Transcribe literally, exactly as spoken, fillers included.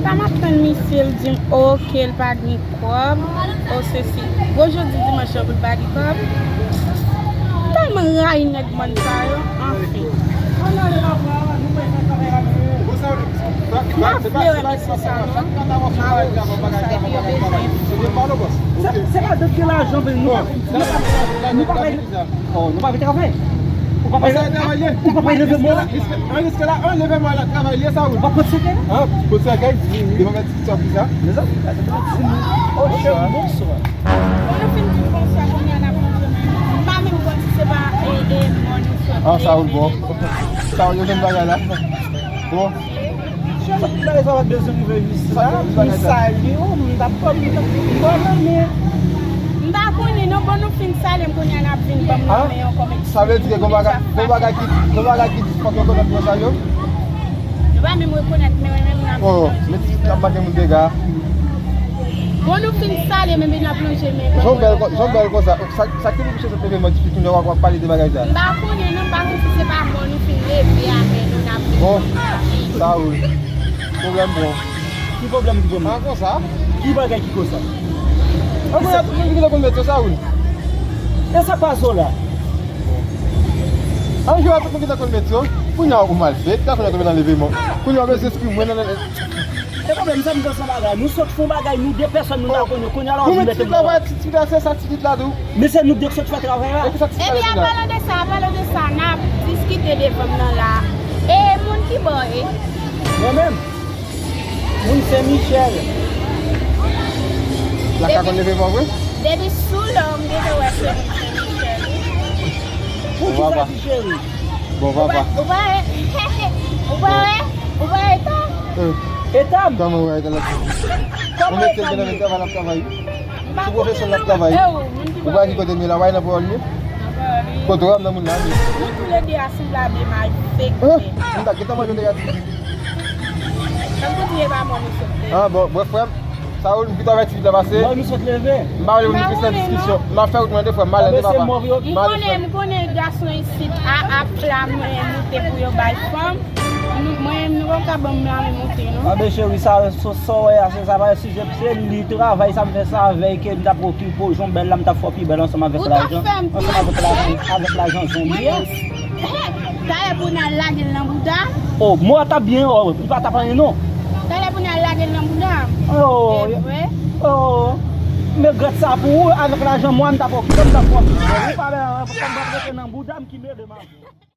Sa m ap tann misye, l di m, oke, l pa gen kòb, o sesi. Gwo jodi dimanch lan pou l pa gen kòb. Tèlman rayi nèg mòn sa yo, anfen. M pa vle wè mesye sa non. M a wè sa epi yo bezwen. Se, se pa dòt gen lajan, men nou pa, nou pa, nou pa bay. Oh, nou pa vin travay. Ou pa bay travay, ou pa bay leve mò la. An riske la, an leve mò la travay, ye sa ou. Ou pa pot sèkèy la? An, pot sèkèy? Li pa mèt sa pou sa? Mezanmi, gade, gade, gade. Oh, cheri, bonswa. Bon, nou fin di bonswa, kounye a n ap manje menm. M pa menm konn si se pa, e, e, mò nou sot. Ah, sa ou bon. Sa ou yo jwenn bagay la. Bon. Cheri, tout bagay sa pa t bezwen rive jis la. M salye w, m t ap kòm m t ap fè m bò nan men. M pa konnen non, bon nou fin salye m kounye a n ap vin ban m nan men ankò men. Sa vle di ke gon bagay, gon bagay ki, gon bagay ki fòk yo konèt mwen sa yo? Nou pa menm rekonèt men mwen menm n ap vin manje. Oh, men ti ap make moun dega. Bon nou fin salye men n ap lonje men ban mwen ankò. Jan bèl konsa. Sa, sa ki pou misye sot leve mò difi kounye a w ap pale de bagay sa? M pa konnen non, m pa konn si se pa mò nou fin leve a men nou n ap vin. Bon, sa ou. Pwoblèm bon. Ki pwoblèm ki pwoblèm? Pa konsa. Ki bagay ki konsa? An kounye a tout moun ki gentan konn met yo sa ou. E sa k pase w la? An kounye a tout moun gentan konn met yo. Kounye a ou mal fèt, ta kounye a tou nan leve mò. Kounye a ou bezwen espri mwen nan. E pwoblèm sa m gen san bagay. Nou sot fè yon bagay, nou de pèsòn nou ta konnen. Kounye a la w ap vin mete m nan. Ti travay, ti, ti travay, se sa ti vit la tou. Men se nou de k sot fè travay la. Epi a palan de sa, a palan de sa, n ap diskite devan m nan la. E moun ki bò e? Mwen menm. Moun Sen Michèl. La ka konn leve mò vre? Depi sou lò m gentan wè se moun Sen Michèl. Pou ki sa di cheri? Bon, papa. Ou pa wè? Ou pa wè? Ou pa wè Etam? Etam? Kòman ou wè Etam la? Kòman Etam ye? Travay l ap travay. Sou pwofesyon l ap travay. Ou pa ki kote m ye la, w pa nan pawòl li? Kote w ap nan moun la? Nou toulede a sanble a de may fek. M ta gentan manje w deja. Tankou di e pa mò nou sot leve. Ah, bon, brèf, frè m. Sa ou, m pito avèti vit la pase. Mò nou sot leve. M pa vle pou nou plis nan diskisyon. M ap fè wout mwen de frè m, m ale de papa. M konnen, m konnen gason isit a ap la mwen moute pou yo bay fanm. Nou, mwen, nou pa ka ban m la men moute, non. Anben cheri, sa, sa, sa w wè a, se sa pa sijè, se li travay sa m fè sa avèk, ke m t ap okipe w, jan w bèl la, m t ap fè w pi bèl ansanm avèk lajan. Ansanm avèk lajan, avèk lajan zen li a. Talè pou n al lage l nan bouda m. Oh, mò a t ap byen, oh, li pa t ap anyen non. Talè pou n al lage l nan bouda m. Oh, oh. Men grat sa pou ou, avèk lajan mò a m t ap okipe, m t ap fè w pi bèl. Ou pa bèl, fò m rete nan bouda m ki mele m avè w.